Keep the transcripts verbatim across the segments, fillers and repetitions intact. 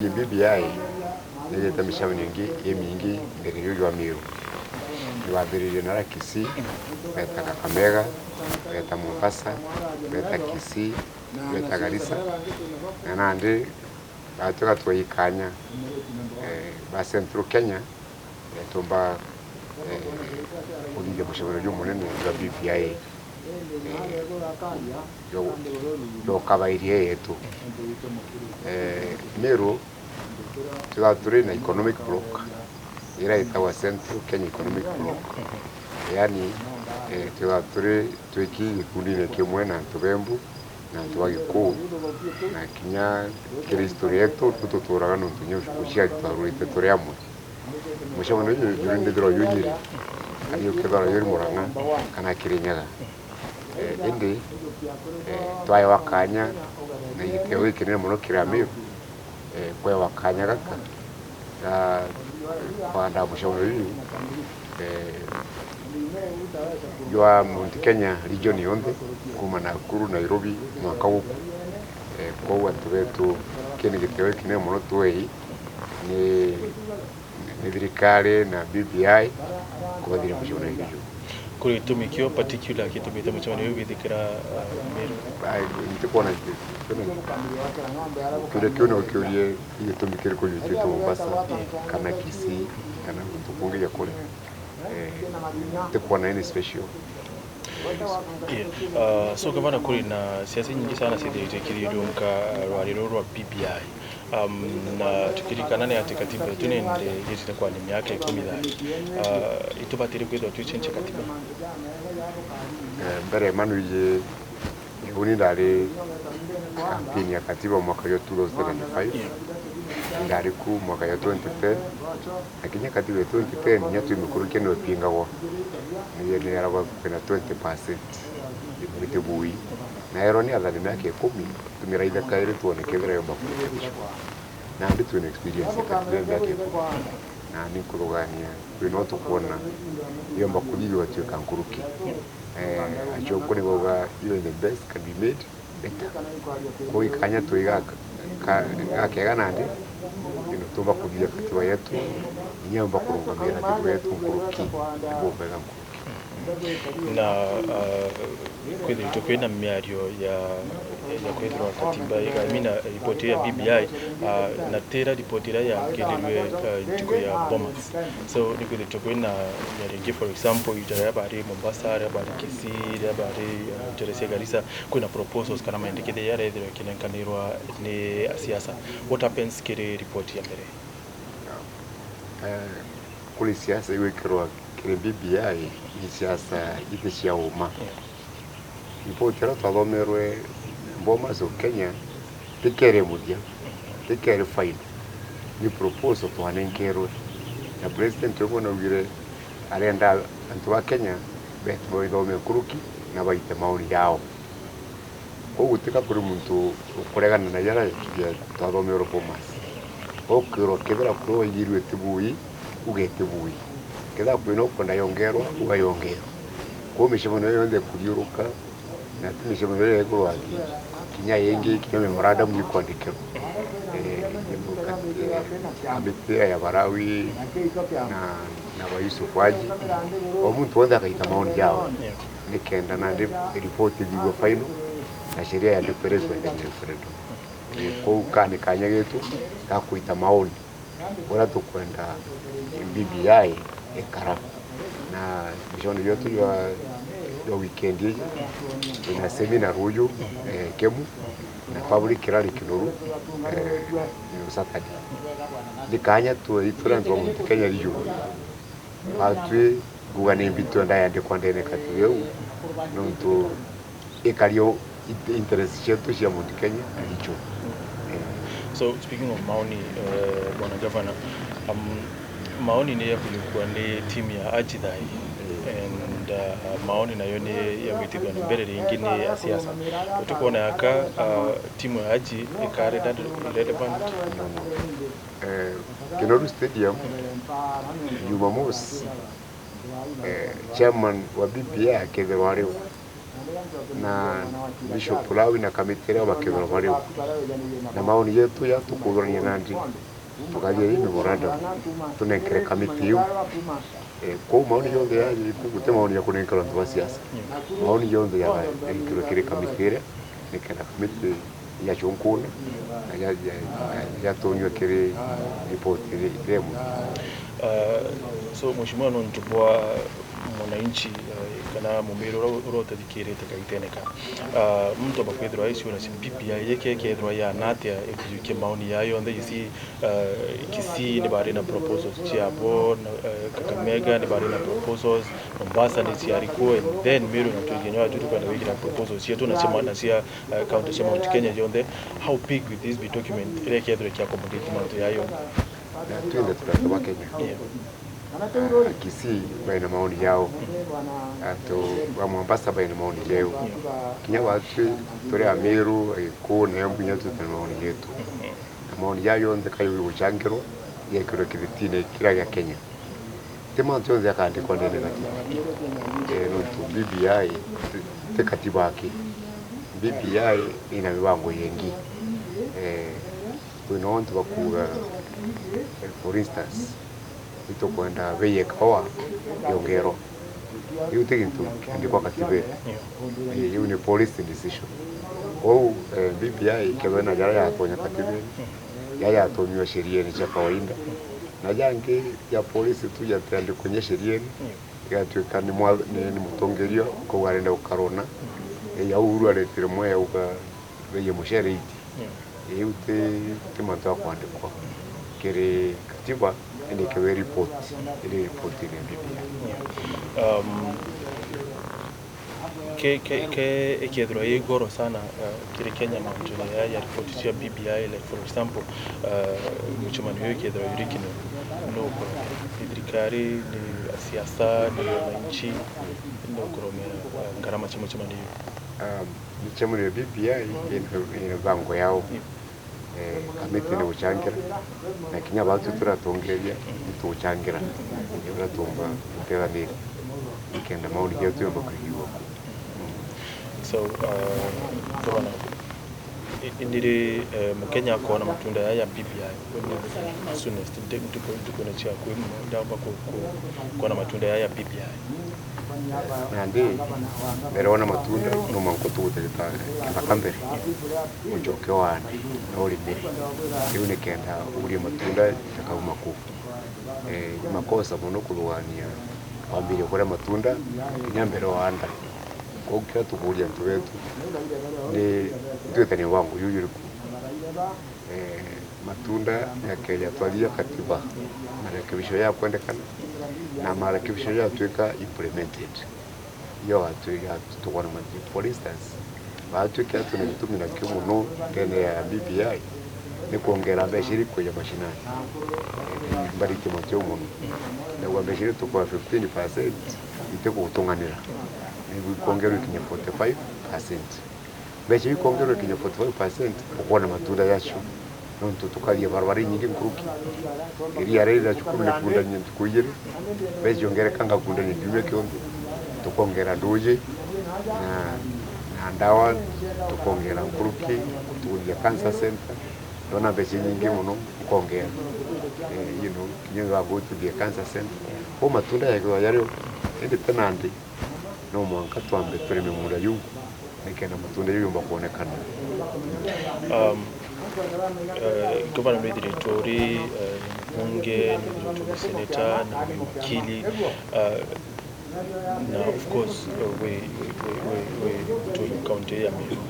Ni B B I nigite micemanio ingi imingi mbere yu jwa Meru. Niwambiririe na Kisii, beeta Kakamega, beeta Mombasa, beeta Kisii, beeta Garissa, na nandi batwika twaikanya, eh, ba Central Kenya, eh, tumba, eh, kuthithia mucemanio jumunene jwa B B I, eh, jwa, jwa ukabairia yetu. Eh, Meru, twithagwa turi na economic block, ira itagwa Central Kenya Economic Block. Yani, eh, twithagwa turi twiki gikundine kimwe na antu ba Embu, na antu ba Gikuu, na kinya kiri history yetu, tu tuturaga nontu kinya uciari twarurite turi amwe. Mucemanio uyu juri ndithirwa junyiri, kana ukethirwa juri Murang'a, kana Kirinyaga. Eh, indi, eh, twaewa kanya na gitio gikinene mono kiri Amiru, eh, kwewa kanya gaka ga kwanda mucemanio uyu, eh, jwa Mount Kenya region yonthe, kuma Nakuru, Nairobi, mwaka guku. Eh, kwou antu betu, kii ni gitio gikinene mono twei ni, ni thirikari na B B I kubathiria mucemanio uyu. Kuri gitumi kio particular gitumite mucemanio uyu withikira, uh, Meru? Ai, ntikwona gitumi. Kiuria kiu no kiurie, ni gitumi kiriku giutite Mombasa, kana Kisii, kana guntu kungi ja kuria? Eh, ntikwona any special. Yeah. Uh, so gavana, kuri na siasa nyingi sana cithiritwe ikiriunka rwari ruru rwa B B I. Um, na tukirikana ni ati katiba yetu ni nde igitite kwani miaka ikumi thai. Uh, itubatire kwithirwa twi change katiba? Eh, mbere manu iji, uni ndari kampeni ya katiba mwaka jwa two thousand and five. Ndari ku mwaka jwa twenty ten. Na kinya katiba ya twenty ten, inya twimikurukia niyo twingagwa. Niyo niyaragwa kwina twenty percent. Ibu itibui. Na erwa ni athani miaka ikumi, tumira itha kairi twone kethira yomba kurekebishwa. Nandi twina experience ya katiba ya miaka ikumi. Na ni nkuthugania, twina o tukwona yomba kuthithua twika nkuruki. Eh, acio kuni bauga, even the best can be made better. Kwou ikanya twi gaka, ka, gakega nandi, ino tumba kuthithia katiba yetu, inya yomba kurungamira katiba yetu nkuruki, nibubega nkuruki. Na, uh, kwithiritwe kwina miario ya, ya kwithirwa katiba, I mean, uh, ripoti ya B B I, uh, na tira ripoti iria yangiririrwe, uh, ntuku ya Bomas. So, ni kwithiritwe kwina miario ingi, for example, ita riria bari Mombasa, riria bari Kisii, riria bari, uh, ntere cia Garissa, kwina proposals kana maendekithia jaria jarethirwe ikinenkanirwa ni asiasa. What happens kiri ripoti ya mbere? Eh, kuri siasa igwikirwa kiri B B I ni siasa iti cia uma. Yeah. Ripoti iria twathomerwe Bomas of Kenya, tikeri muthia, tikeri final. Ni proposal twanenkerwe. Na president wimwe naugire arenda antu ba Kenya betu baithome nkuruki na baite maoni jao. Kwou gutika kuri muntu ukuregana na jaria twathomerwe Bomas. Ukwirwa kethira kuria waigirue ti bui, uge ti bui. Kethira kwina ukwenda yongerwa, uga yongerwa. Kwou micemanio yonthe ikuthiuruka, na ti micemanio iria ikurwa ati kinya ingi, kinya memorandum ikwandikirwa. Eh, eh, kamiti ya Barawi na, na ba Yusuf Haji, o muntu wonthe akaita maoni jao. Nikenda nandi ripoti ithithua final na sheria yandikwe iria ikwendekana referendum. Kwou ka ni kanya gitu ga kuita maoni uria tukwenda B B I ikara. Na mucemanio jwetu jwa, jwa weekend iji, twina seminar ruju, eh, Kemu, na public rally Kinoru, eh, Saturday. Ni kanya tu, turi antu ba Mount Kenya region. Batwi nguga ni mbi twenda yandikwa ndene katiba iu, nontu ikario int-, interest cietu cia Mount Kenya na icio. Eh. So, speaking of maoni, uh, Bwana Governor, um, maoni ni ya kujukua ni timu ya Haji thai, and, uh, maoni nayo ni ya gwitithua na mbere ringi ni ya siasa. Utukwona yaka, uh, timu ya Haji ikari rele-, relevant? No, no. Eh, Kinoru Stadium, Jumamosi, eh, chairman wa B B I akethirwa ari we. na Bishop Lawi na kamiti iria bakethirwa bari u. Na maoni jetu ja tukuthurania nandi, tukathie ii memorandum, tunenkere kamiti iu. Eh, kwou maoni jonthe ya, ku-, guti maoni ja kunenkerwa antu ba siasa. Maoni jonthe ja, jaikirwe kiri kamiti iria, nikenda kamiti yacunkuna, na ya, ya, ya, yatonyua kiri ripoti iri, iri imwe. Uh, so, Mheshimiwa, nontu bwa mwananchi, uh, kana mumiiri uria, uria utathikirite kaitene ka, uh, muntu amba kwithirwa aiciura ci B B I yeke kethirwa yana atia ikujukia maoni yayo yonthe, you see, uh, Kisii ni bari na proposals ciabo, na, uh, Kakamega ni bari na proposals, Mombasa ni ciari kuo, and then Meru na twingi nyo atu tukwenda gwikira proposals cietu na cia, na cia, uh, county cia Mount Kenya jonthe. How big will this be document iria ikethirwa ikiaccommodate mantu yayo? Na twinthe turi antu ba Kenya. Yeah. Ah, Kisii bari na maoni yao. Antu ba Mombasa bari na maoni yao. Kinya batwi turi a Meru, Agikuu na Embu kinya twina maoni yetu. Na maoni jaa jonthe ka jugucangirwa, jekirwe kithitine kiria gia Kenya. Ti mantu jonthe jakandikwa ndene katiba. Eh, nontu B B I ti, ti katiba aki. B B I ina mibango yengi. Eh, kwina ontu bakuuga, eh, for instance, itukwenda bei ya kawa yongerwa. Iu ti gintu kiandikwa katibene. Eh, iu ni policy decision. Kwou, eh, B B I ikethwa ina jaria yatonya katibene, jaria yatonyua sheriene cia kawaida, na jangi ja policy tu jatiandikwa kinya sheriene, igatwika ni mwa-, ni, ni mutongeria ukauga arenda gukarona. Eh, ya Uhuru aretire mwe yauga bei ya mucere iti. Iu ti, ti mantu ja kwandikwa kiri katiba, indi ikethirwa report, iri report iri ya B B I. Um, ke, ke, ke ikethirwa i goro sana, uh, kiri Kenya mantune ya, ya report cia B B I, like, for example, uh, mucemanio uyu ikethirwa juri Kenya, nu ukuromera? Ni thirikari, ni siasa, ni wananchi, nu ukuromera, uh, ngarama cia mucemanio uyu? Um, Micemanio ya B B I ina, ina mibango yao. Eh, kamiti ni gucangira, na kinya baatu turatongeria ni tugucangira uria tuumba gutethaniria nikenda maoni jetu yomba kwigua. So, uh, gavana, i-, indiri, eh, Mukenya akoona matunda yaya ya B B I, when the soonest, ntuku, ntuku ni cia akui muno, ndaumba ku-, ku-, kuona matunda yaya ya B B I? Nandi, mbere wona matunda, no mwanka utugute gita-, githaka mbere, ucoke waande, na urimire. Riu nikenda urie matunda jakauma kuu. Eh, ni makosa mono kuthugania kwambiria kuria matunda kinya mbere waanda. Kwou kiria tukuuria antu betu, ni twitanie wangu juju juriku? Eh, matunda yakeja twathithia katiba, marekebisho jakwendekana, na marekebisho jatwika implemented, yo atwika tukona mathina. For instance, baatwika twina gitumi nakio mono ndene ya B B I, ni kwongera mbeca iria ikweja mashinani. Eh, mbaritie matio mono. Naugua mbeca iria tukwa fifteen percent itikutung'anira. Ni ikwongerwa ikinye forty-five percent. Mbeca iu ikongerwa ikinya forty-five percent, ukwona matunda jacio. Nontu tukathie barabara inyingi nkuruki. Iria riria cukuru rikundanie ntuku ijiri, mbeca ciongereka ngakundania kiumia kionthe. Tukongera nduji na, na ndawa, tukongera nkuruki, tukuthia cancer center. Ndona mbeca inyingi mono ukongera. Eh, you know, kinya wangu tuthie cancer center. Kwou matunda jakeethirwa jario, indi ti nandi. No mwanka twambe turime munda juu, nikenda matunda juu jumba kwonekana. Um, eh, gavana nwithiritwe uri, eh, mbunge, nwithiritwe uri seneta, na wi wakili, eh, na of course, eh, wi, wi, wi, wi, wi muturi wa kaunti ya Meru.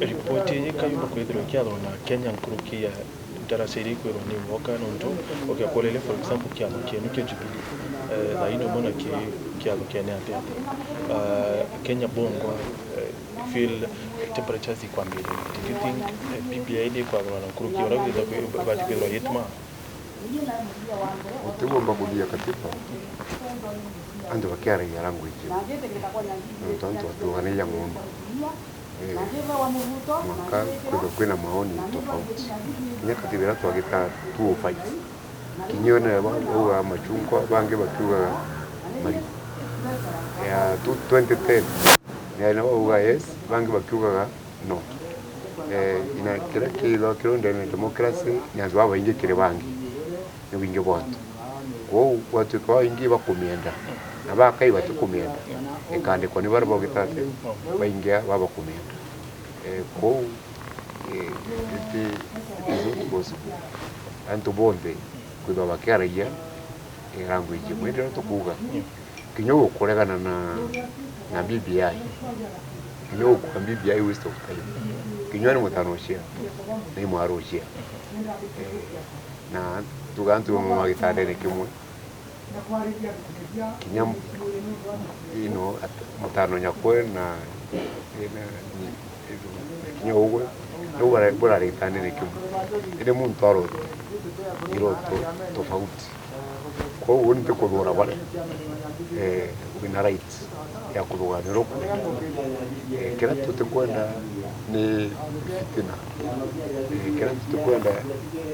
Ripoti iji kayumba kwithirwa ikiathwa na Kenya nkuruki ya Ntaraciri kwirwa ni mwoka nontu ukiakureria, for example, kiama kienu kia Jubilee, eh, thaa ino mona ki, kiatho kiene atia atia? Ah, Kenya Bongo, eh, feel temperatures ikwambiria. Did you think, eh, B B I ni ikwagurana nkuruki uria witha kwi-, ibati kwithirwa yituma? Utigomba kuthia katiba antu bakiaragia language imwe. Nontu antu batuganira ng'ondu. Eh, mwanka kwithirwa kwina maoni tofauti. Kinya katiba iria twagita two oh five, kinya yo nayo baugaga machungwa, bangi bakiugaga marigu. Ya tu-, twenty ten, Na nabo bauga yes, bangi bakiugaga no. Eh, ina kiria kiithagwa kiria ndene democracy ni antu babaingi kiri bangi, ni wingi bwa antu. Kwou gwatuika babaingi bakumienda, na bakai batikumienda, ikandikwa ni baria baugite ati baingi babakumienda. Eh, kwou, eh, it, it is not possible antu bonthe kwithwa bakiaragia, eh, language imwe. Indi riria tukuuga kinya ugukuregana na, na B B I, kinya ugukuuga B B I waste of time, kinya ni mutano ucia na imwaro ucia, eh, na tuga antu bamwe magitandene kimwe. Kinya, you know, at-, mutano nyakwe na, na, na kinya ugwe, niu bara-, buraritane ni kimwe. Indi muntu arote iroto tofauti. Kwou uni ntikuthura baria, eh, wina right ya kuthuganira uku. Eh, kiria tutikwenda ni fitina. Eh, kiria tutikwenda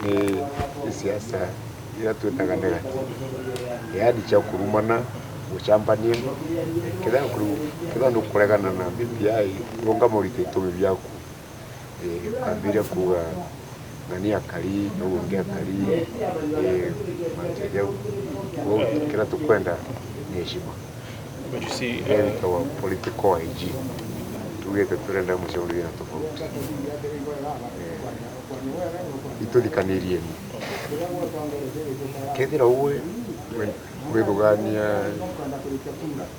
ni, ni siasa iria twitaga negative, yaani cia kurumana, gucambania. Kethira kuru-, kethira nukuregana na B B I, rungama urite itumi biaku. Eh, ukambiria kuuga ng'ani akari, na uu ungi akari, eh, mantu jau. Kwou kiria tukwenda ni heshima. But you see, iria uh, yitagwa political hygiene. Tugite turenda mucemanio wina tofauti. Eh, ituthikanirieni. Kethira uwe we-, withugania,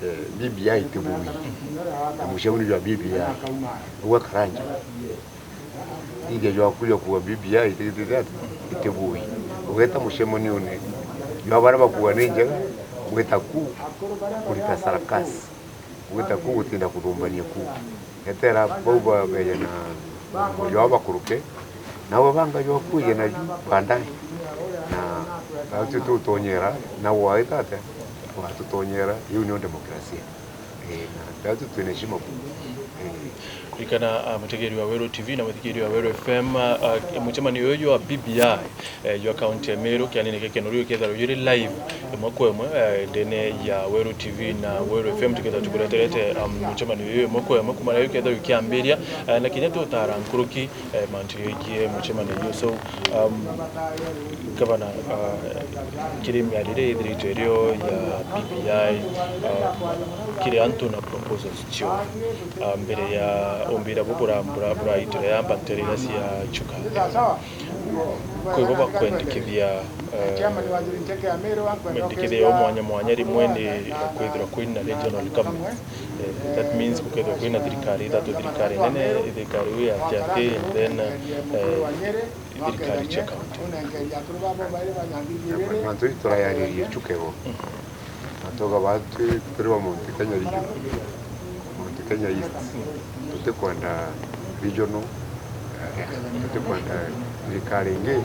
eh, B B I itibui, na mucemanio jwa B B I, uwe Karanja. Ithe jwaku jwa kuuga B B I iti-, iti-, iti-, itibui. Ugeta mucemanione jwa baria bakuuga ni njega, gwita ku kurita sarakasi, gwita ku gutinda kuthumbania ku. Etera bau ba-, beje na muthumba jwao bakuruke, nawe banga jwaku uje naju baadaye. Na batwi tutonyera, nawe waita atia, watutonyera, iu niyo demokrasia. Eh, na batwi twina heshima buu. Eh. Ririkana, ah, mutegeri wa Weru T V na muthikiri wa Weru F M, ah, mucemanio uyu jwa B B I, eh, jwa kaunti ya Meru, kianene kia Kenorio kethagirwa juri live imwe kwa imwe, eh, ndene ya Weru T V na Weru F M, tukethagirwa tukureterete, um, mucemanio uyu imwe kwa imwe, kuma riria ukethagirwa ukiambiria, eh, na kinya tutara nkuruki, eh, mantu jegie mucemanio uyu. So, um, Gavana, ah, kiri miario iria ithiritwe irio ya B B I, ah, kiri antu na proposals cio, ah, mbere ya umbira bu bura-, bura-, buraitire ya mbantere iria cia Chuka. Kwi bo bakwendekithia, eh, mendekithia yo mwanya mwanya rimwe ni kwithirwa kwina regional government. Eh, that means gukethirwa kwina thirikari ithatu, thirikari nene, thirikari iu ya kiathi, and then, eh, thirikari cia kaunti. Mantu jau turayaririe Chuka igo. Na tuga batwi turi ba Mount Kenya region, Mount Kenya East. Tutikwenda regional, eh, tutikwenda thirikari ingi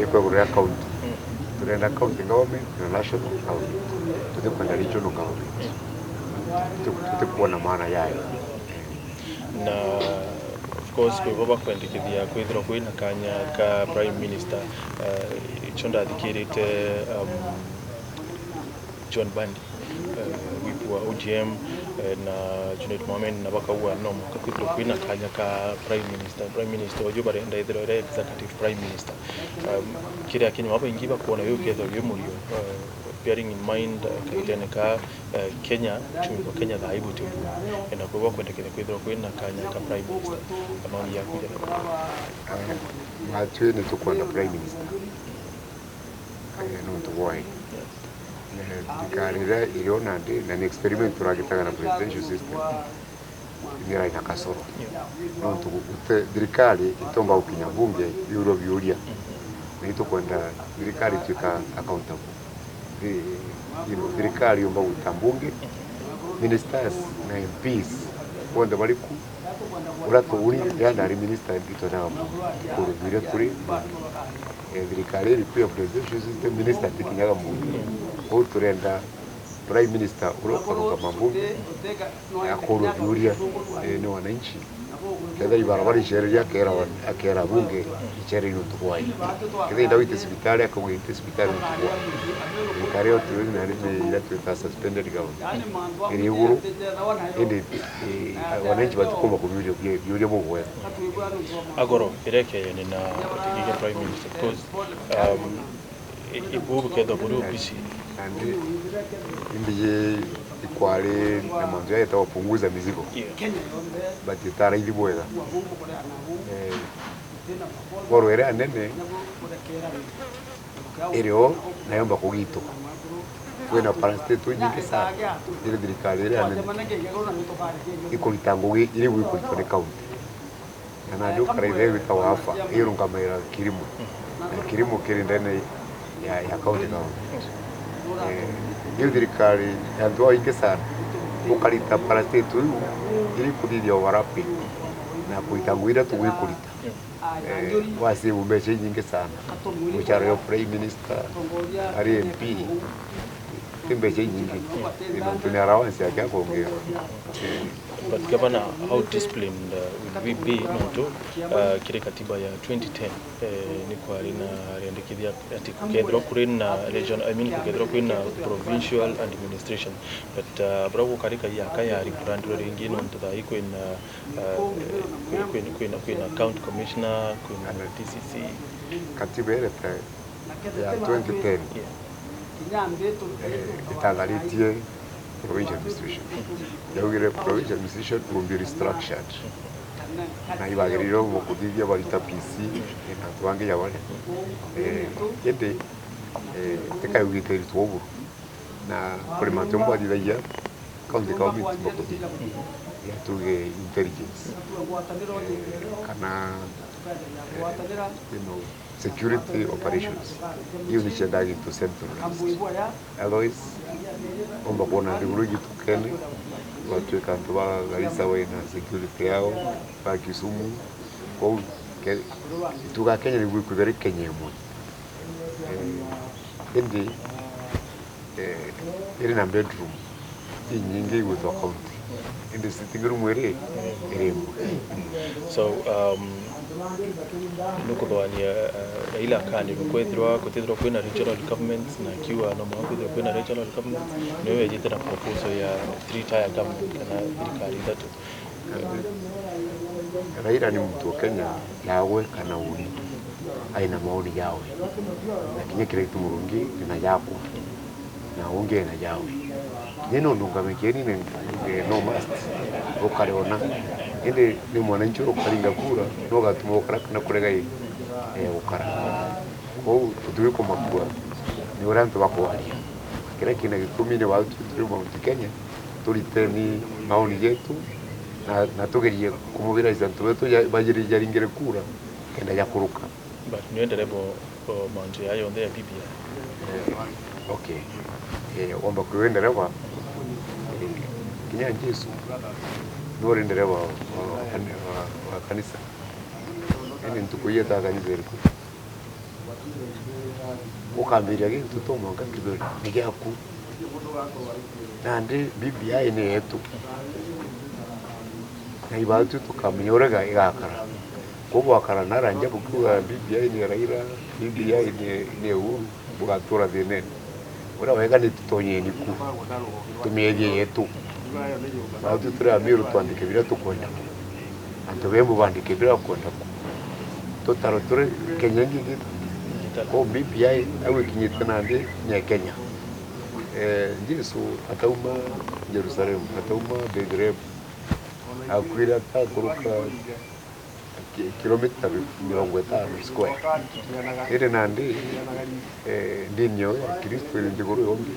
ikwe iguru ria county. Turenda county government na national government. Tutikwenda regional government. Tuti-, tutikwona maana yayo. Na of course, kwi bo bakwendekithia kwithirwa kwina kanya ka Prime Minister. Eh, icio ndathikirite, um, John Bandi, eh, whip wa O D M, eh, na Junet Mohamed, na bakauga no mwanka kwithirwa kwina kanya ka Prime Minister. Prime Minister uju barenda ithirwa iri executive Prime Minister. Um, kiria kinya babaingi bakwona yu kethirwa yu murio, eh, bearing in mind, eh, kaitene ka, eh, Kenya, uchumi bwa Kenya thaa ii buti buu. Na kwi bo kwendekithia kwithirwa kwina kanya ka Prime Minister. Maoni yaku jaria? Batwi ni tukwenda Prime Minister. Eh, nontu bwai. Eh, thirikari iria irio nandi, na ni experiment turagitaga na presidential system, ni iraina kasoro. Nontu gute-, thirikari itomba gukinya mbunge yurwa biuria. Na itukwenda thirikari itwika accountable. Thi-, you know, thirikari yomba gwita mbunge, ministers na M Ps bonthe bari ku. Uria tuuni, riria ndari minister, ntwitanaga mbunge. Tukurugwire turi mbunge. Eh, thirikari iri ku ya presidential system, minister atikinyaga mbunge. Kwou turenda Prime Minister uria ukarungama mbunge, akurwa biuria, eh, ni wananchi. Kethira ibarabara icereria, akera wa-, akera bunge icererie nontu bwayo. Kethira indawa iti cibitari, akauga iti cibitari nontu bwayo. Thirikari ya uturuki na ni ira twita suspended government. Iri iguru, indi, eh, wananchi batikumba kubiuria bi-, biuria bugwetha. Agoro, irekeene na Prime Minister, because, um, I-, ibu bukethwa buri obisi. Nandi imbiji ikwari na mantu jaetagwa punguza mizigo. Yeah. But itaraithi bwega. Eh, goro iria nene irio na yomba kugitwa. Kwina parastatals inyingi sana. Iri thirikari iria nene ikurita ngugi iri gwikuritwa ni kaunti. Na nandi ukara ithe gwitagwa AFA, irungamaira kirimo. Na kirimo kiri ndene ya, ya county government. Eh, riu thirikari ya antu baingi sana, ukarita parastatals iu iri kuthithia overlapping na kurita ngugi iria tugwikurita. Eh, wasivu mbeca inyingi sana. Mucara ya prime minister, ari M P, ti mbeca inyingi. Ni nontu ni allowance yake akongerwa. But Governor, how disciplined, uh, will we be? Nontu, uh, kiri katiba ya twenty ten, eh, ni kwari na riendekithia ati kukethirwa kuri na region, I mean, kukethirwa kuri na provincial administration. But, uh, buria gukari kai aka ya rebrandwa ringi, nontu thaa ii kwina, uh, kwi-, kwina, kwina, kwina county commissioner, kwina D C C. Katiba irete ya twenty ten, eh, itatharitie provincial administration. Yaugire provincial administration will be restructured. Na ibagirire kuthithia barita P C, na antu bangi ja baria. Eh, indi, eh, tikaugite iritwa buru. Na kuri mantu amwe bathithagia, county government bakuthithia. Ya tuge intelligence. Eh, kana, eh, you know, security operations. Iu ni ciendaga gintu centralized. Otherwise, omba kwona nthiguru gitu Kenya, gwatuika antu ba Garissa baina security yao, ba Kisumu, kou ke-, ituga Kenya niguo ikwithira i Kenya imwe. Eh, indi, eh, iri na bedroom inyingi igwitwa county. Indi sitting room iri, iri imwe. So, um, nukuthwania, uh, Raila akani nukwithirwa, kutithirwa kwina regional governments, na akiuga no mwanka kwithirwa kwina regional governments, niwe wejite na proposal ya three tier government kana thirikari ithatu. Raila ni muntu wa Kenya, yawe kana uni, aina maoni yawe. Na kinya kira itu Murungi, ina yakwa. Na ungi ena yawe. Ni nondu ngamikeni ni, eh, no must ukare ona. Indi ni mwananchi uria ukaringa kura, no gatuma ukara kana kurega i, eh, ukara. Kou tutiri kumakua ni uria antu bakwaria. Kiria kina gitumi ni wau tu turi Mount Kenya, turiteni maoni jetu na, na tugerie kumobilize antu betu ja-, bajiri-, jaringire kura kenda jakuruka. But nio ndereba o mantu ya yonthe ya B B I. Eh, okay. Eh, womba kwiwe ndereba, eh, kinya Jesu nuri ndereba wa, wa, wa, wa kanisa. Indi ntuku iria ta kanisa iriku? Ukambiria gintu to mwanka kithuri ni giaku. Nandi B B I ni yetu. Na ibaatu tukamenya uria iga-, igakara. Kou bwakara na Raila bukiuga B B I ni ya Raila, B B I ni, ni ya Uhuru, bugatura thinene. Uria wega ni tutonyeni ku. Tumiethie yetu. Baatu turi Amiru twandike biria tukwenda ku. Antu bembu bandike biria bakwenda ku. Tutaro turi Kenya ingi igitati. Kou B B I au ikinyite nandi ni ya Kenya. Eh, Jesu atauma Jerusalemu, atauma Bethlehem, akwire atakuruka ki-, kilomita mirongo itano square. Indi nandi, eh, ndini yo ya Kristo iri nthiguru yonthe.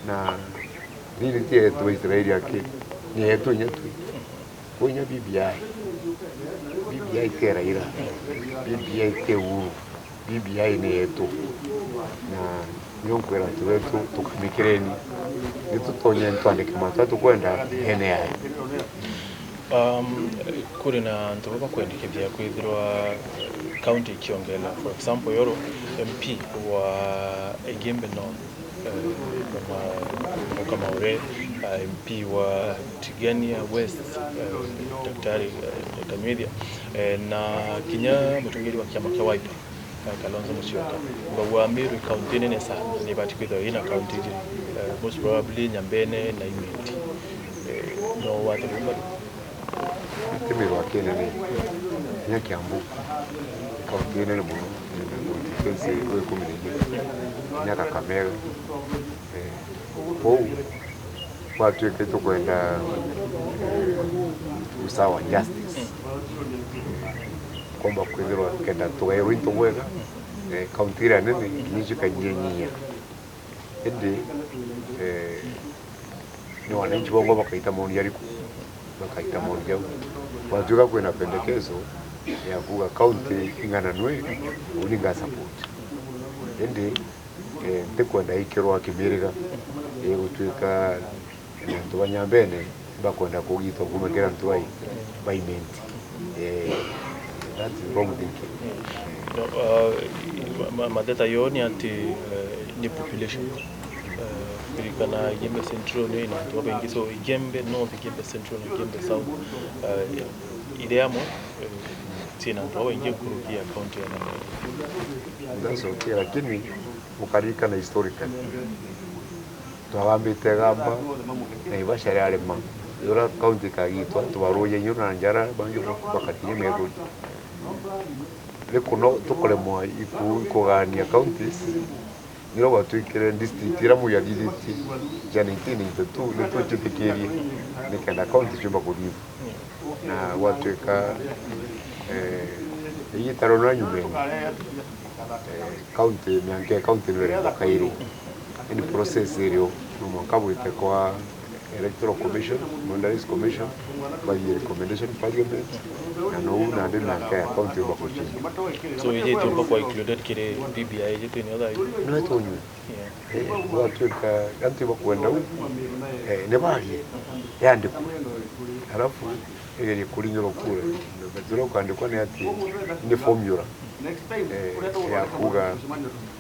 Na ndini ti yetu Aisraeli aki, ni yetu inya twi. Kwinya B B I. B B I ti ya Raila. B B I ti ya Uhuru. B B I ni yetu. Na nio nkwira antu betu tukamikireni. Ni tutonye twandike mantu aria tukwenda ene yayo. Um, kuri na antu baba kwendekithia kwithirwa county ikiongerera. For example, yoro M P wa Igembe North, eh, na Mukamaure, eh, M P wa Tigania West, eh, Daktari, eh, Kanyuithia, eh, na kinya mutongeria wa kiama kia Wiper, eh, Kalonzo Musyoka. Mbau ya Meru i kaunti nene sana, ni ibati kwithirwa ina kaunti ijiri, eh, most probably Nyambene na Imenti. Eh, no wate kumba Ti Meru akinene, kinya Kiambu, kaunti inene mono, ina constituency ikumi na inya, kinya Kakamega. Eh, kou gwatuike tukwenda, eh, usawa, justice. Komba kwithirwa kenda tugairwa into bwega, eh, kaunti iria nene kinya cio kanyinyinyia. Indi, eh, ni wananchi bongwa bakaita maoni jariku? Bakaita maoni jau. Gwatuika kwina pendekezo ya kuuga kaunti ing'ananue, uni nga support. Indi, eh, ntikwenda ikirwa kimiriga, igutuika antu ba Nyambene bakwenda kugitwa kuuma kiri antu bai, ba Imenti. Eh, that's wrong thinking. No, uh, ma-, ma-, mateta yo ni ati, eh, ni population. Eh, ririkana Igembe Central ni ina antu babaingi, so Igembe North, Igembe Central na Igembe South, eh, iri amwe, eh, ciina antu babaingi nkuruki ya county ya Nyambene. That's okay, lakini ukaririkana historically. Twagambite gamba, na Naivasha riarema. Uria kaunti ikagitwa, tubaruja inyuru na njara, bangi bakakinya methuri. Riu kuno tukuremwa iku-, ikugania counties, nirio gwatuikire district iria Moi athithitie cia nineteen ninety-two, ni twicitikirie nikenda county ciumba kuthithua. Na gwatuika, eh, igita riu na nyumene, eh, county, mianka ya county nirenda kairi. Indi process irio, no mwanka bwite kwa Electoral Commission, Boundaries Commission, bathithie recommendation parliament, na nou nandi mianka ya county yumba kuchinjwa. So, iji itiumba kwa included kiri B B I, iji twini other? No itunywe. Yeah. Eh, gwatuika antu bakwenda u, eh, ni barie, yandikwe. Alafu igerie kurinyirwa kura. Turia ukandikwa ni ati ni formula, eh, ya kuuga,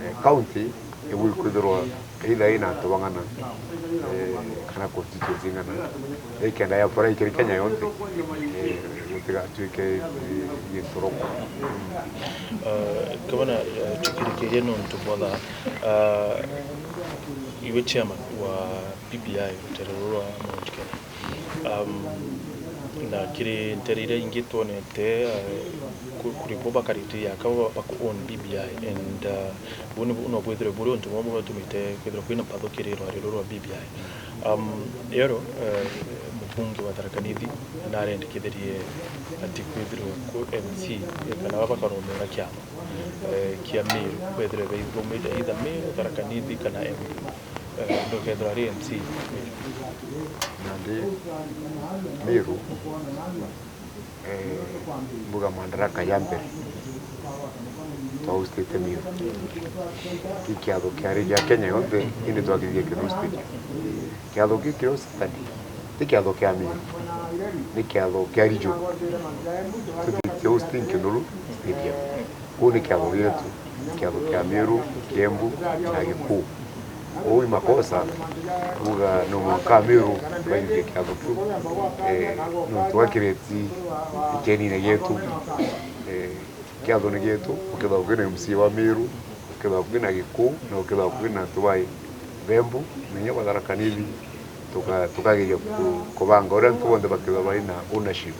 eh, county ibu ikwithirwa either ina antu bang'ana, eh, kana constituency ing'ana, ikenda ya apply kiri Kenya yonthe, eh, gutigatuike, eh, gintu roko. Eh, gavana, eh, tukirikirie nontu bwa thaa, eh, iwe chairman wa B B I rutere ruru rwa Mount Kenya. Um, na kiri ntere iria ingi twonete, uh, ku-, kuri bo bakarite yaka ba, ba ku own B B I, and, uh, bu ni bu-, no bwithirwe buri untu bumwe bwatumite kwithirwa kwina mpatho kiri rwari ruru rwa B B I. Um, ero, uh, mubunge wa Tharaka Nithi narendekithirie ati kwithirwe ku M C, eh, kana baba bakaromera kiama, eh, kia Meru, bethirwe baithomete either Meru, Tharaka Nithi kana Embu. Eh, ndukethirwa ari M C. Nandi Meru, eh, mbuga Madaraka ya mbere, twahostete Meru. Ki kiatho kiari gia Kenya yonthe, indi twakithithia Kinuru Stadium. Kiatho kiu kirio Saturday, ti kiatho kia Meru, ni kiatho kia region. Tuthitie hosting Kinuru Stadium. Kuu ni kiatho gietu, kiatho kia Meru, Kiembu na Gikuu. Uu i makosa kuuga no mwanka Meru baingie kiatho kiu, eh, nontu gakireti ikenine gietu. Eh, kiatho ni gietu, ukethirwa kwina M C A wa Meru, ukethirwa kwina Gikuu, na ukethirwa kwina antu ba Embu, na inya ba Tharaka Nithi, tuka-, tukageria ku-, kubanga uria antu bonthe bakethirwa bari na ownership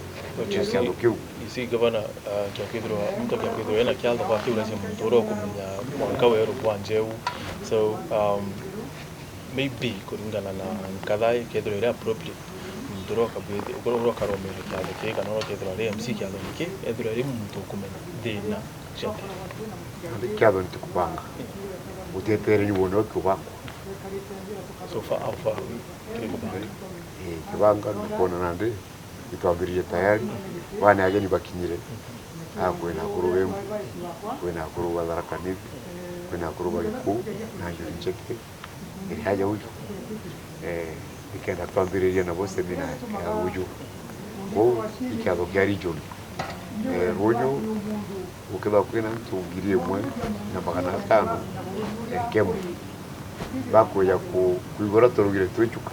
ya kiatho kiu. You see, Gavana, uh, kiakwithirwa, muntu akiakwithirwa ena kiatho gwa kiu, lazima muntu uria ukumenya mwanka weru bwa njeu. So, um, maybe kuringana na nkatha ikethirwa iri appropriate, muntu uria ukabwithi-, uria, uria ukaromera kiatho kii, kana uria ukethirwa ari M C kiatho giki, ethirwa ari muntu ukumenya thina cia thina. Nandi kiatho ntikubanga. Gutietere ni wone ukubangwa. So far, how far are we? Turi kubanga. Eh, kibanga, nikuona nandi. Itwambiririe tayari, bana ageni bakinyire. Ah, kwina akuru Bembu, kwina akuru ba Tharaka Nithi, kwina akuru ba Gikuu, na Njuri Ncheke, iri aja uju. Eh, nikenda twambiririe nabo semina ya uju. Kwou, i kiatho kia region. Eh, ruju, gukethirwa kwina antu ngiri imwe na magana atano, eh, Kemu. bakwija ku-, kwigua uria turaugire twi Chuka.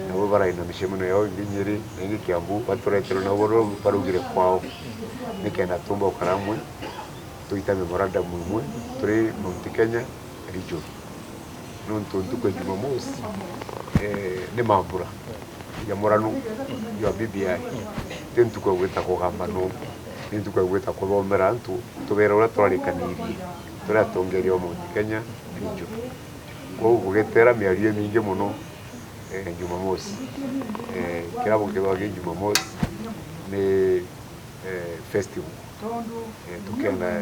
Nabo barai na micemanio yao ingi Nyeri, na ingi Kiambu, baturetere nabo baria baraugire kwao. Nikenda tumba gukara amwe, tuita memorandum imwe, turi Mount Kenya region. Nontu ntuku ya Jumamosi, eh, ni mambura. Ya murano jwa B B I, ti ntuku ya gwita kugamba no, ni ntuku ya gwita kuthomera antu, tubere uria twarikanirie, turi atongeria ba Mount Kenya region. Kwou gugitera miario imingi mono, eh, Jumamosi. Eh, kirabu kithagwa ki Jumamosi ni, eh, festival. Eh, tukenda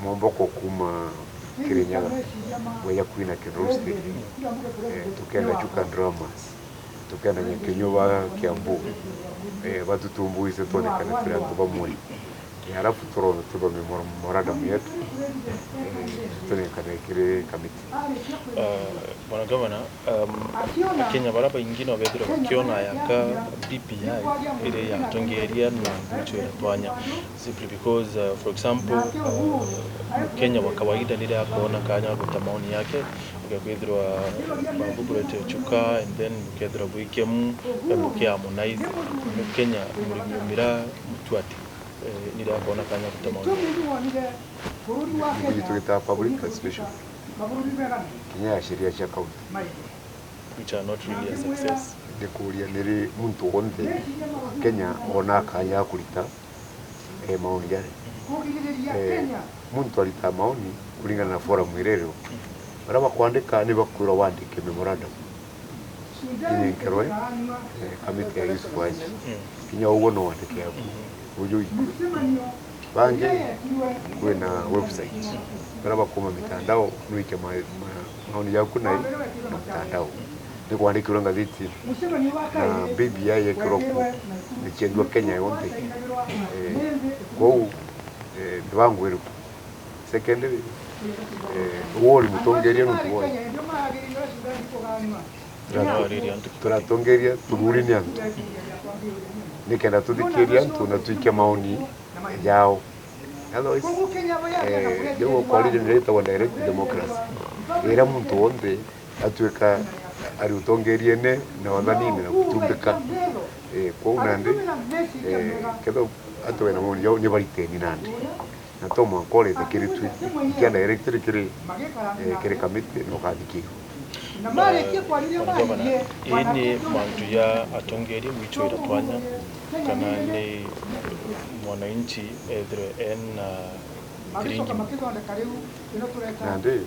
Momboko kuma Kirinyaga, weja kwina Kinrose Stage. Eh, tukenda Chuka Drummers, tukenda Nyakinyo ba Kiambu, eh, batutumbuise twonekane turi antu bamwe. Eh, alafu turona tuthome mora-, memorandum yetu, eh, tunengane kiri kamiti. Uh, Bwana Gavana, um, Akenya baria baingi no bethirwa bakiona ayaka B B I iri yatongeria na mwicho ya twanya, simply because, uh, for example, uh, Mkenya wa kawaida riria akoona kanya ga guta maoni yake, ugekwithirwa babu kurete Chuka, and then ukethirwa bwi Kiambu, bukia Harmonize, Mkenya murimi umira mutuati, eh, riria akoona kanya ga guta maoni yake. Ni tugitaga public participation. Kinya ya sheria cia county. Which are not really a success. Ndikuria ni ri muntu wonthe Kenya ona akanya kurita, eh, maoni jari. Eh, muntu arita maoni kuringana na forum iria irio. Baria bakwandika ni bakwirwa wandike memorandum. Inenkerwe, eh, kamiti ya Yusuf Haji. Kinya uguo no wandike yaku. Uju iku. Bangi, kwina website. Baria bakuma mitandao, nwike ma-, ma-, maoni jaku nai na mtandao. Ni kwandikirwe ngathiti na B B I yekirwa ku, ni ciendua Kenya yonthe. Eh, kwou, eh, ni bangu iriku? Secondly, eh, uwe uri mutongeria nontu bwai? Turatongeria tururi ni antu. Nikenda tuthikirie antu na twike maoni jao. Otherwise, eh, riu ukwarire njira itagwa direct democracy. Ira muntu wonthe atuika ari utongeriene na wathanine na gutumbika. Eh, kwou nandi, eh, kethira antu bena maoni jao ni bariteni nandi. Na to mwanka urite kiri twi, ikia directly kiri, eh, kiri kamiti na ukathikirwa. Na marikia kwariria Bwana Gavana, baririe, ii ni mantu ya atongeria mwicho ira twanya, kana ni mwananchi ethirwe ena, uh, thiringi? Nandi, eh,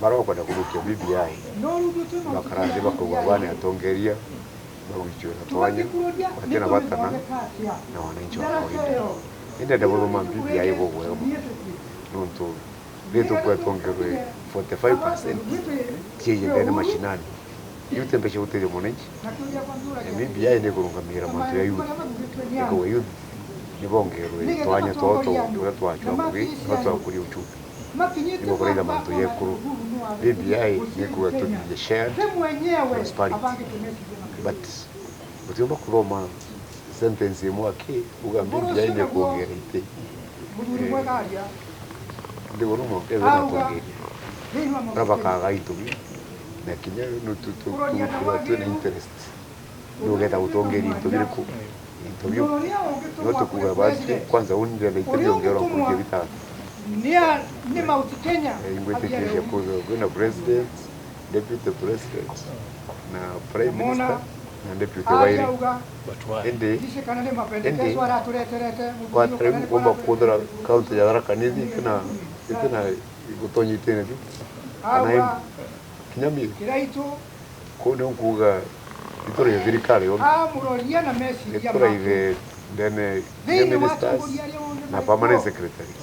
baria bakwenda kuthukia B B I, bakara nthi bakauga bani atongeria, bagwichwe na twanya, batina bata na, na wananchi wa kawaida. Indi ndenda buthoma B B I bubwega mono, nontu ni tukwetwa ngerwe forty-five percent ciiji ndene mashinani. Iu ti mbeca gutethia mwananchi. Na B B I ni kurungamira mantu ya youth. Ikauga youth ni bongerwe twanya twao twa uria twachwa ngugi, na twakuria uchumi. Ni gukuraitha mantu ya ekuru. B B I ni kuga tuthithie shared prosperity. But utiumba kuthoma sentence imwe aki, uga B B I ni kuongeera iti. Eh, ndiguru mwanka ethwe na kuongeria. Bara bakaga into biu. Na kinya nu tu, tu, tu, tu, twina interest. Nugeta gutongeria into biriku? Into biu. No tukuga basi, kwanza uni ndenda ite biongerwa nkurukia bitatu. Ni a-, ni Mount Kenya. Eh, ingwitikiria kwithirwa kwina president, deputy president, na prime minister, na deputy wairi. Indi, indi, watariu kuumba kwithira county ya Tharaka Nithi itina, itina gutonya itine biu. Kana im-, kinya miri. Kuu niu nkuuga, ituraithe thirikari yonthe. Ituraithe ndene ya ministers na permanent secretaries.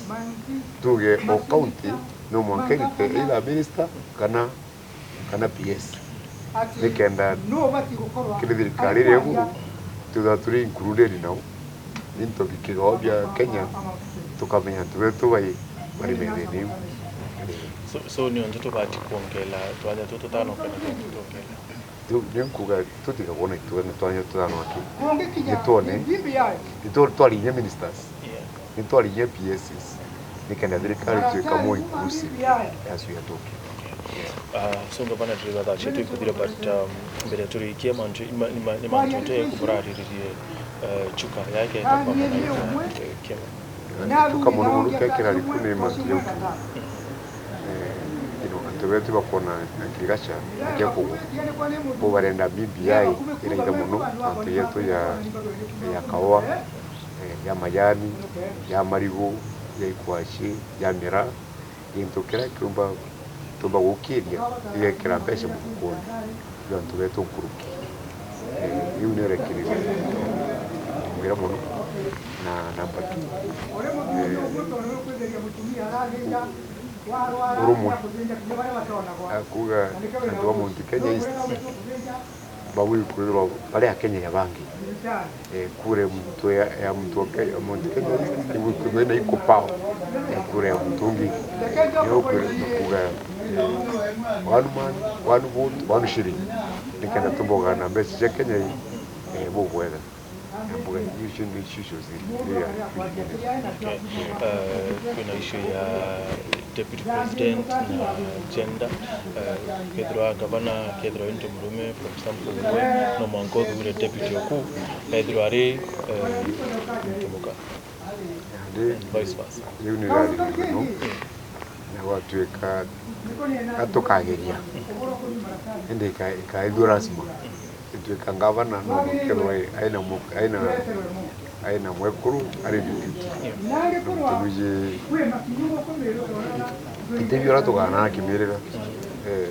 Tuuge o county no mwanka irite either minister kana, kana P S. Nikenda kiri thirikari iria iguru, twithirwa turi included nao. Into bikigao bia Kenya, tukamenya antu betu bai, bari methene iu. So, so ni untu tubati kuongela twanya tutu tutano kana twenty tuongela? Riu ni nkuga tutiga kwona itwe ni twanya tutano aki. Ni twone, ni twa-, twarinya ministers. Yeah. Ni twarinya P Ss. nikenda thirikari itwika more inclusive as we are talking. Ah, so ngavana, turi thaa ciatu ikuthira, but, um, mbere turikie mantu, ni ma-, ni ma-, ni mantu jate kuburariririe, eh, Chuka yake etakwamana na, eh, kiama. Chuka mono mono kekira riku ni mantu ya uchumi. Eh, you know, antu betu bakwona agriculture akia kugwa. Bo barenda B B I iraitha mono mantu yetu ya, ya kawa, eh, ya majani, ya marigu, ya ikwaci, ya miraa. Gintu kiria kiumba, tumba gukiria, gigekira mbeca mufukoni jwa antu betu nkuruki. Eh, riu ni urekiriri mwira mono. Na namba two, eh, urumwe. Akuga antu ba Mount Kenya East, bawi kwithirwa bari Akenya ya bangi. Eh, kura ya muntu ya, ya muntu wa Ke-, ya Mount Kenya East, ibu kwithirwa ina equal power ya kura ya muntu ungi. Niyo kwithirwa kuga, eh, one man, one vote, one shilling. Nikenda tumbogana mbeca cia Kenya ii, eh, bubwega. Na mbuga icio ni issue cia Okay. Eh, kwina issue ya deputy president na gender. Eh, kethirwa gavana, kethirwa into murume, for example, we, no mwanka uthure deputy oku, ethirwa ari, eh, muntu muka. And vice versa. Riu ni rari no. Na gwatuika atukageria. Indi ika-, ikaithua lazima. Ituika ngavana no mukethirwa aina mu-, aina, aina mwekuru ari deputy. Nontu nuji iti biura tuganaa kimirira. Eh,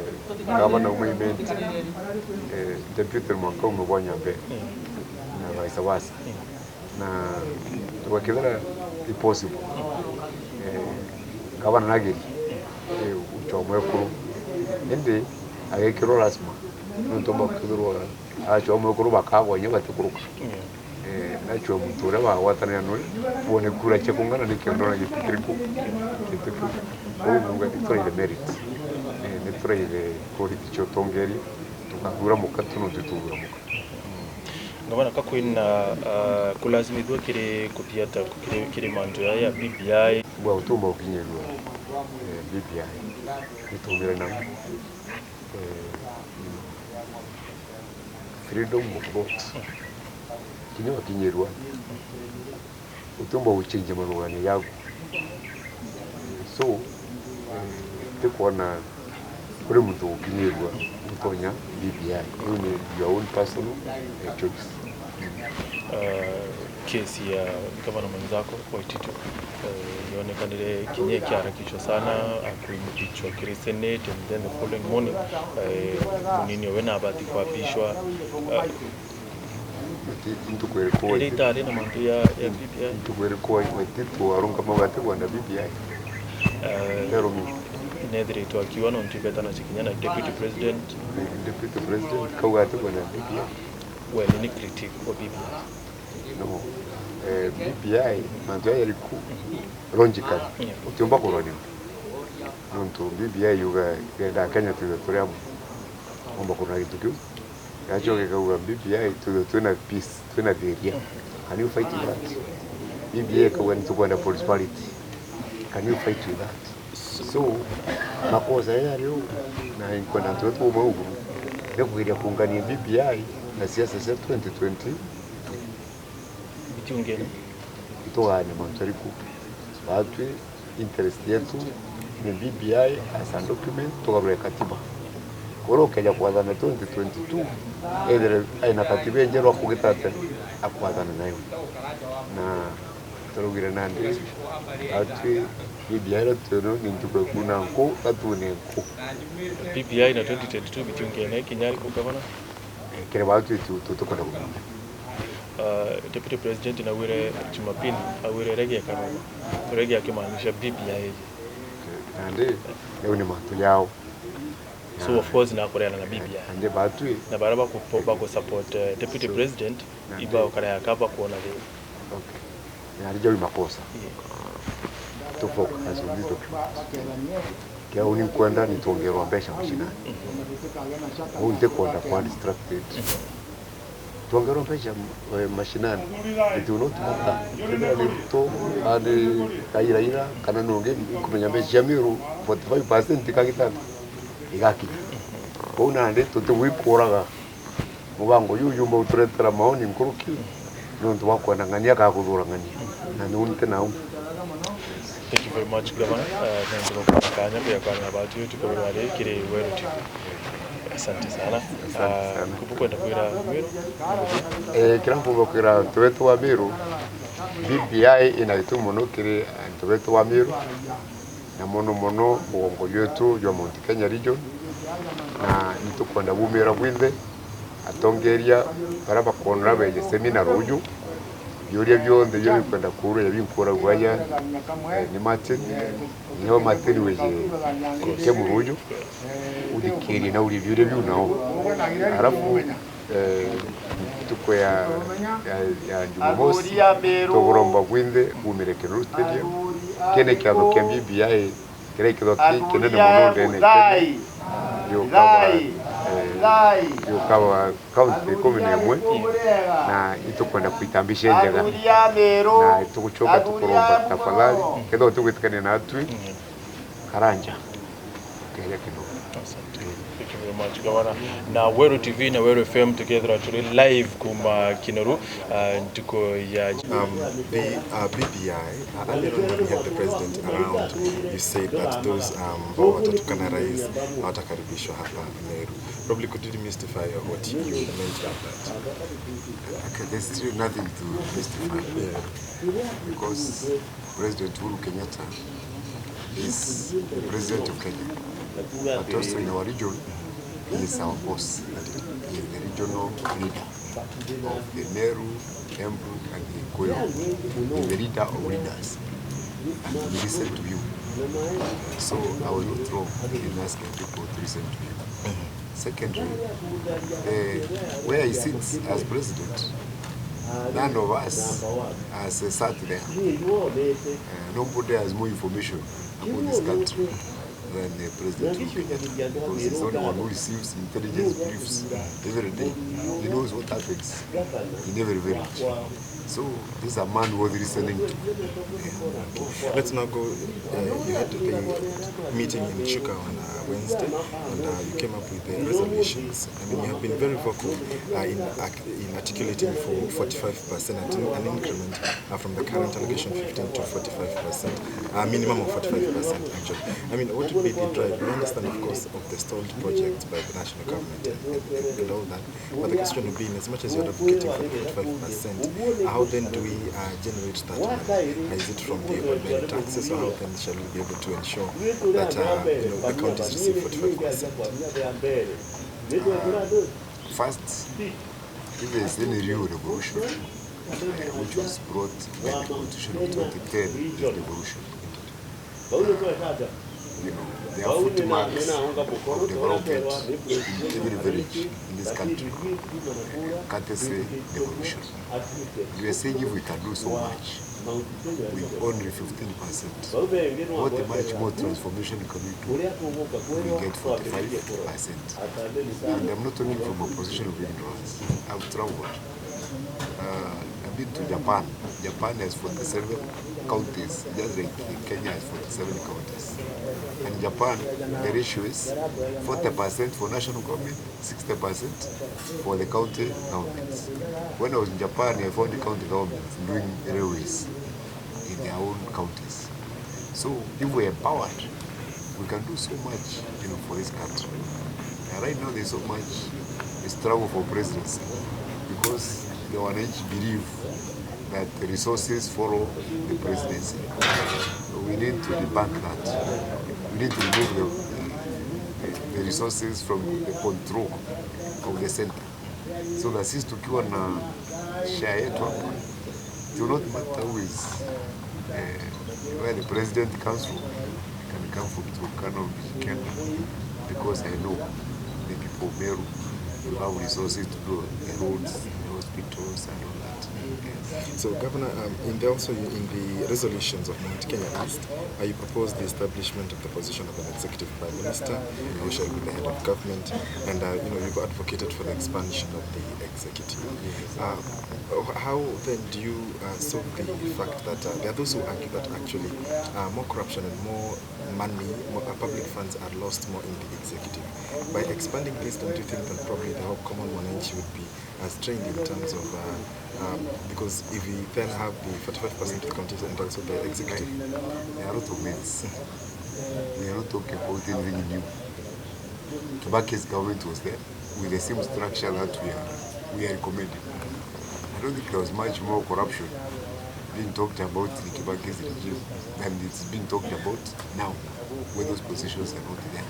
ngavana uma imenti, eh, deputy mwanka ume bwa Nyambene. Na vice versa. Na gwakethira i possible, eh, ngavana nageri, eh, uchwa mwekuru. Indi agekirwa lazima, nontu bakethirwa achwa mwekuru bakagwa inya batikuruka. Eh, nachwa muntu uria wagwatanira nwe, bone kura cia kung'ana ni kenda ona giti kiriku, giti kiriku. Kou nuga nituraire merit. Eh, nituraire quality cia utongeria, tukathura muka tu nontu tuthura muka. Ngavana, ka kwina, ah, kulazimithua kiri kupiata kiri, kiri mantu ya, ya B B I? Bwa utumba ukinyirua, eh, B B I. Nitumire na, eh, freedom of thought. Kinya wakinyirua, utiumba gucenjia marugani jaku. So, eh, tikwona kuri muntu gukinyirua gutonya B B I. Iu ni your own personal, eh, choice. Eh, kesi ya gavana mwenzako Waititu, eh, yonekanire kinya ikiharakishwa sana, akuimpichwa kiri Senate, and then the following morning, eh, munini owe nabati kwapishwa. Eh, Ntuku iriku Iri itari na mantu ya, ya B B I? Ntuku iriku Waititu arungama uga atikwenda B B I? Eh, Tell me. Nethiritwe akiuga nontu ibetana cikinya na deputy president. Deputy president kauga atikwenda B B I? Well, ni critique kwa B B I. No. Eh, B B I, mantu aya iriku, logically, utiumba kuroniwa. Nontu B B I yuga irenda Akenya twithwe turi amwe. Womba kurora gintu kiu. Yacoka ikauga B B I twithwe twina peace, twina thiria. Can you fight with that? B B I ikauga nitukwenda prosperity. Can you fight with that? So, makosa yaya riu, na inkwenda antu betu baume uguru, ni kugeria kuungania B B I na siasa cia twenty twenty. Bitiungene. Itugane mantu jariku? Batwi interest yetu ni B B I as a document, tugarure katiba. Kuria ukeja kwathana twenty twenty-two, ethire aina katiba injeru akugita atia akwathana nayo. Na turaugire nandi, batwi B B I iria twino ni ntuku ya kuuna nku, gatune nku. B B I na twenty twenty-two bitiungene kinya riku, gavana? Eh, kiri batwi tu, tu, tukwenda kumenya. Ah, Deputy President nawire Jumapili, awire rege kanwa, rege akimaanisha B B I. Nandi, riu ni mantu yao. So, of course, nakureana na B B I. Nandi batwi. Na baria baku-, baku support, eh, Deputy President, ibaukara yaka bakuona thina. Okay. Nandi jau ni makosa. Yeah. Tu focus on the document. Kiu ni nkwenda ni twongerwa mbeca mashinani. Uu ntikwenda kwa distracted. Twongerwa mbeca, eh, mashinani, it will not matter. Kethira ni Ruto, kana ni Raila, kana ni ungi, nkumenya mbeca cia Meru, forty-five percent ka gitata igakinya. Kwou nandi tutigwikuraga mubango juu jumba uturetera maoni nkuruki, nontu bwa kwenda ng'ania kana kuthura ng'ania. Na niu nti nau. Thank you very much, Governor. Uh, nontu bwa kanya kuya kanya na batu yetu kwa wale kiri Weru T V. Asante sana. Asante sana. Ah, kubu kwenda kwira Meru? Eh, kira nkuba kwira antu betu ba Meru, B B I ina gitumi mono kiri antu betu ba Meru, na mono mono mugongo jwetu jwa Mount Kenya region, na nitukwenda bumira bwinthe, atongeria bara bakonora beje seminar ruju, biuria bionthe biria bikwenda kuurwa, binkuragua aja, eh, ni Martin, niyo Martin wije Kemu ruju, uthikirie na urie biuria biu nao. Arafu, eh, ntuku ya, ya, ya Jumamosi, tuguromba bwinthe bumire Kinuru Stadium. Kene kiatho kia B B I, kiria ikitho ki kinene mono ndene Kenya, giukaba, eh, giukaba kaunti ikumi na imwe, na itukwenda kwita mbica njega, na itugucoka tukuromba tafadhali, kethira utigwitikania natwi, karanja, ukeja kidogo. Asante. Thank you very much, Governor. Na Weru T V na Weru F M tukethira turi live kuma Kinoru, ah, ntuku ya Um, the, uh, B B I, uh, earlier on when we had the president around, you said that those, um, ambao watatukanarais hawatakaribishwa hapa Meru. Probably could you demystify what you meant by that? Okay, there's really nothing to mystify. Yeah. Because President Uhuru Kenyatta is the president of Kenya, but also in our region, he is our boss. He is the regional leader of the Meru, Embu, and the Kikuyu. He is the leader of leaders, and we listen to him. So I was not wrong in asking people to listen to him. Secondly, eh, where he sits as president, none of us has, eh, sat there. Eh, nobody has more information about this country than, eh, President Uhuru Kenyatta, because he's the only one who receives intelligence briefs every day. He knows what happens in every village. So this is a man worth listening to. Let's now go. Uh, you had the meeting in Chuka on, uh, Wednesday, and, uh, you came up with the resolutions. I mean, you have been very vocal, uh, in, uh, in articulating for forty-five percent and an increment, uh, from the current allocation fifteen to forty-five percent, uh, minimum of forty-five percent actually. I mean, what would be the drive? We understand, of course, of the stalled projects by the national government and, and, and all that. But the question would be, in as much as you're advocating for the forty-five percent, how then do we, uh, generate that money? Uh, is it from the ordinary taxes, or how then shall we be able to ensure that, uh, you know, the counties receive forty-five percent? Uh, first, if there's any real revolution, uh, which was brought by the constitution of twenty ten, is devolution. You know, there are footmarks of development in every village in this country, courtesy devolution. We are saying if we can do so much with only fifteen percent, what much more transformation can we do? We get forty-five percent. And I'm not talking from a position of ignorance. I've traveled. Uh, I've been to Japan. Japan has forty-seven counties, just like Kenya has forty-seven counties. And Japan, the ratio is forty percent for national government, sixty percent for the county governments. When I was in Japan, I found the county governments doing railways in their own counties. So if we're empowered, we can do so much, you know, for this country. And right now, there's so much struggle for presidency because the wananchi believe that the resources follow the presidency. We need to debunk that. We need to remove the, the resources from the control of the center. So that sisi tukiwa na share yetu hapa, it will not matter who is, eh, where the president comes from. He can come from Turkana or Mijikenda, because I know the people of Meru will have resources to do the roads, the hospitals. hospitals and all that. Yes. So, Governor, um, in the, also in the resolutions of Mount Kenya East, uh, you proposed the establishment of the position of an executive prime minister, who shall be the head of government, and, uh, you know, you've advocated for the expansion of the executive. Uh, wh- how then do you, uh, solve the fact that, uh, there are those who argue that actually, uh, more corruption and more money, more, uh, public funds are lost more in the executive? By expanding this, don't you think that probably the whole common mwananchi would be as trained in terms of, uh, um, because if we then have the forty-five percent of the counties and also the executive. There are a lot of myths. There are a lot of talk about anything new. Kibaki's government was there with the same structure that we are, we are recommending. I don't think there was much more corruption being talked about in Kibaki's regime than it's being talked about now, when those positions are not there.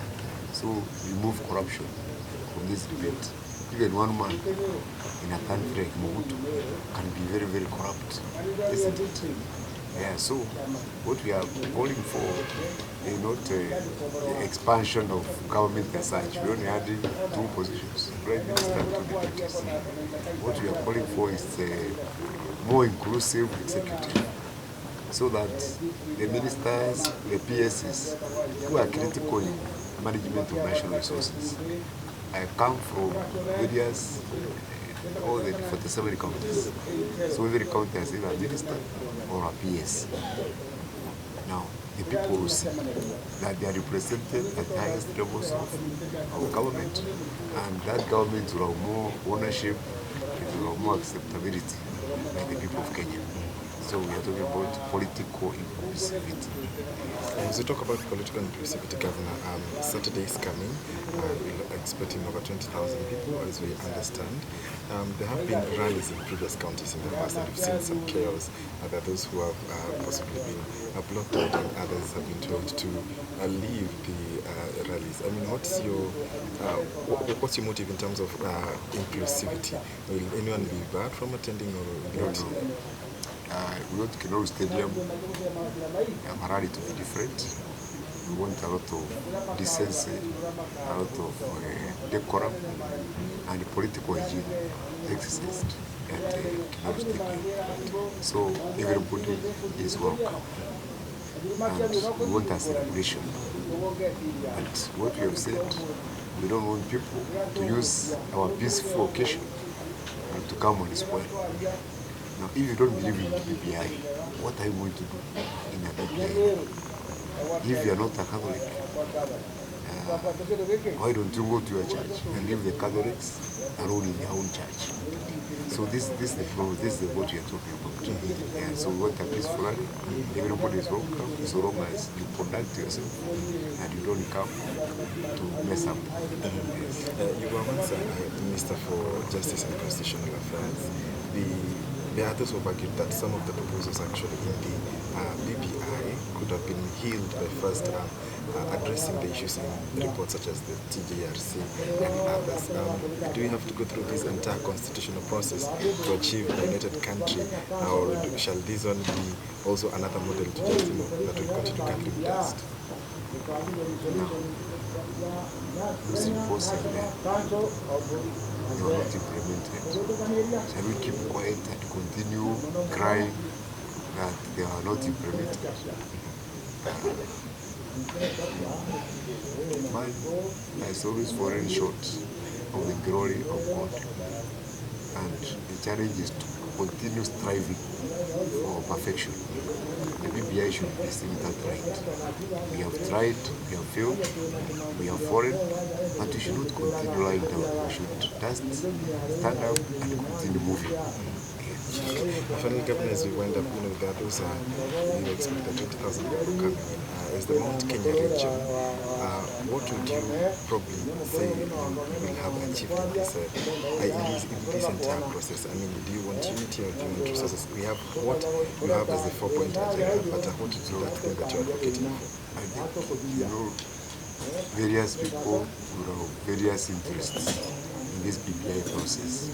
So remove corruption from this debate. Even one man in a country like Mobutu can be very, very corrupt, isn't it? Yeah, so what we are calling for is not, uh, the expansion of government as such. We only had two positions, prime minister and two deputies. What we are calling for is a more inclusive executive, so that the ministers, the P Ss who are critical in management of national resources, uh, come from various, uh, all the forty-seven counties. So every county has either a minister or a P S. Now, the people will see that they are represented at the highest levels of, of government, and that government will have more ownership, it will have more acceptability by the people of Kenya. So we are talking about political inclusivity. And as you talk about political inclusivity, Governor, um, Saturday is coming. Uh, we're expecting over twenty thousand people, as we understand. Um, there have been rallies in previous counties in the past, and we've seen some chaos. Uh, there are those who have, uh, possibly been, uh, blocked out, and others have been told to, uh, leave the, uh, rallies. I mean, what's your, uh, wha- what's your motive in terms of, uh, inclusivity? Will anyone be barred from attending, or will it? Uh, we want Kinoru Stadium, um, a rally to be different. We want a lot of decency, a lot of, uh, decorum, and political hygiene exercised at, uh, Kinoru Stadium. So everybody is welcome. And we want a celebration. But what we have said, we don't want people to use our peaceful occasion and to come and spoil. Now, if you don't believe in B B I, what are you going to do in a B B I? If you are not a Catholic, uh, why don't you go to your church and leave the Catholics alone in their own church? So this, this is the problem. This is what we are talking about. Yeah, so we want a peaceful rally. Everybody is welcome, so long as you conduct yourself and you don't come to mess up. Yes. Uh, you were once a, a Minister for Justice and Constitutional Affairs. The, there are those who have argued that some of the proposals actually in the, uh, B B I could have been healed by first, um, uh, addressing the issues in reports such as the T J R C and others. Um, do we have to go through this entire constitutional process to achieve a united country, uh, or do, shall this one be also another model to just, you know, that will continue gathering dust? No. Those reforms are there. They were not implemented. Shall we keep quiet and continue crying that they are not implemented? Man has always fallen short of the glory of God. And the challenge is to continue striving for perfection. The B B I should be seen that right. We have tried, we have failed, we have fallen, but we should not continue lying down. We should just stand up and continue moving. Yes. Finally, Governor, as we wind up, you know, there are those, uh, you expect the twenty thousand people coming in. Uh, as the Mount Kenya region, uh, what would you probably say you will have achieved in this, uh, uh, in this, in this entire process? I mean, do you want unity or do you want resources? We have what you have as the four-point agenda, but, uh, what is that thing that you're advocating for? I think, you know, various people will have various interests in this B B I process.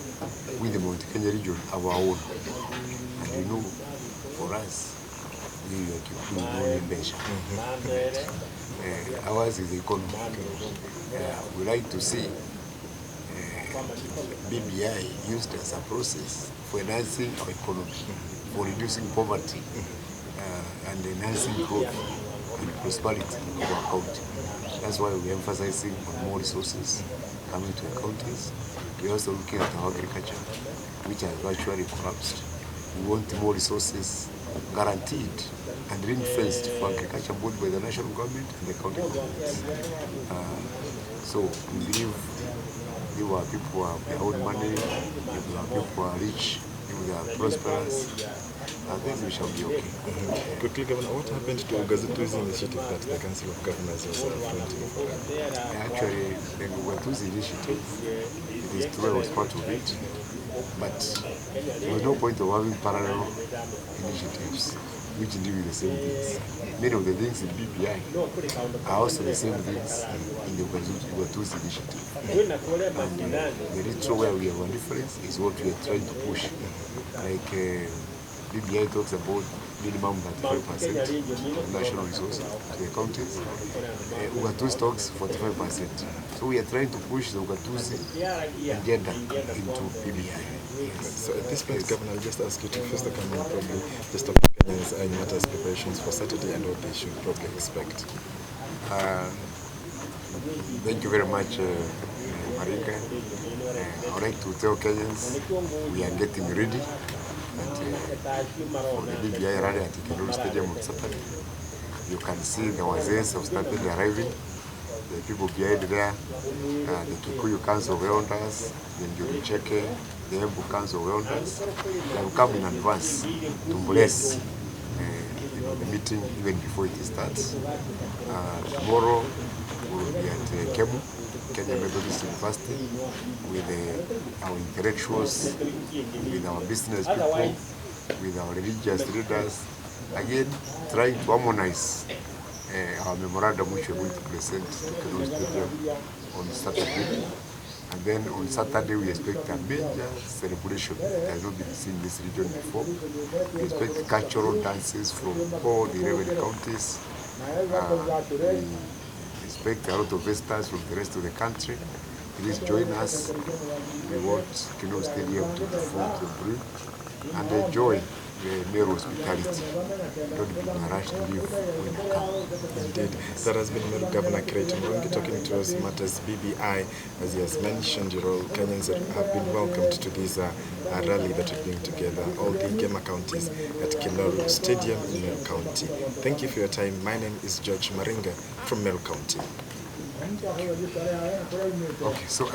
We, the Mount Kenya region, our own. And you know, for us, we are Kikuyu, no mbeca. Eh, ours is the economy. Eh, we like to see, eh, B B I used as a process for enhancing our economy, for reducing poverty, uh, and enhancing growth and prosperity of our county. That's why we're emphasizing on more resources coming to the counties. We're also looking at our agriculture, which has virtually collapsed. We want more resources guaranteed and ring-fenced for agriculture, both by the national government and the county governments. Uh, so we believe if our people have their own money, if our people are rich, if they are prosperous, I think we shall be okay. Quickly, Governor, what happened to ugatuzi initiative that the Council of Governors was, uh, fronting for? Actually, the ugatuzi initiative, it is true I was part of it, but there was no point of having parallel initiatives which deal with the same things. Many of the things in B B I are also the same things in the ugatuzi initiative. And, uh, the little where we have a difference is what we are trying to push. Like, uh, B B I talks about minimum thirty-five percent of national resources to the counties. Uh, ugatuzi talks forty-five percent. So we are trying to push the ugatuzi agenda into B B I. Yes. So at this point, Governor, I'll just ask you to first come and probably just talk to Kenyans in matters preparations for Saturday and what they should probably expect. Uh, thank you very much, uh, Maringa. Uh, I would like to tell Kenyans we are getting ready that, uh, for the B B I rally at Ikenoori Stadium on Saturday. You can see the wazees have started arriving. The people behind there, uh, the Kikuyu Council of Elders, the Njuri Cheke, the Embu Council of Elders, they have come in advance to bless, uh, you know, the meeting even before it starts. Uh, tomorrow we will be at, uh, Kemu, Kenya Methodist University, with, uh, our intellectuals, with our business people, with our religious leaders, again trying to harmonize, uh, our memorandum which we are going to present to Ikenoori Stadium on Saturday. And then on Saturday, we expect a major celebration that has not been seen in this region before. We expect cultural dances from all the eleven counties. Uh, we expect a lot of visitors from the rest of the country. Please join us. We want Ikenoori Stadium to be full to the brim and enjoy the Meru hospitality. Don't be in a rush to leave when you come. Indeed. That has been Meru Governor Kiraitu Murungi talking to us matters B B I. As he has mentioned, you know, Kenyans have been welcomed to this, uh, uh, rally that we're doing together, all the Kenya counties at Ikenoori Stadium in Meru County. Thank you for your time. My name is George Maringa from Meru County. Okay, so as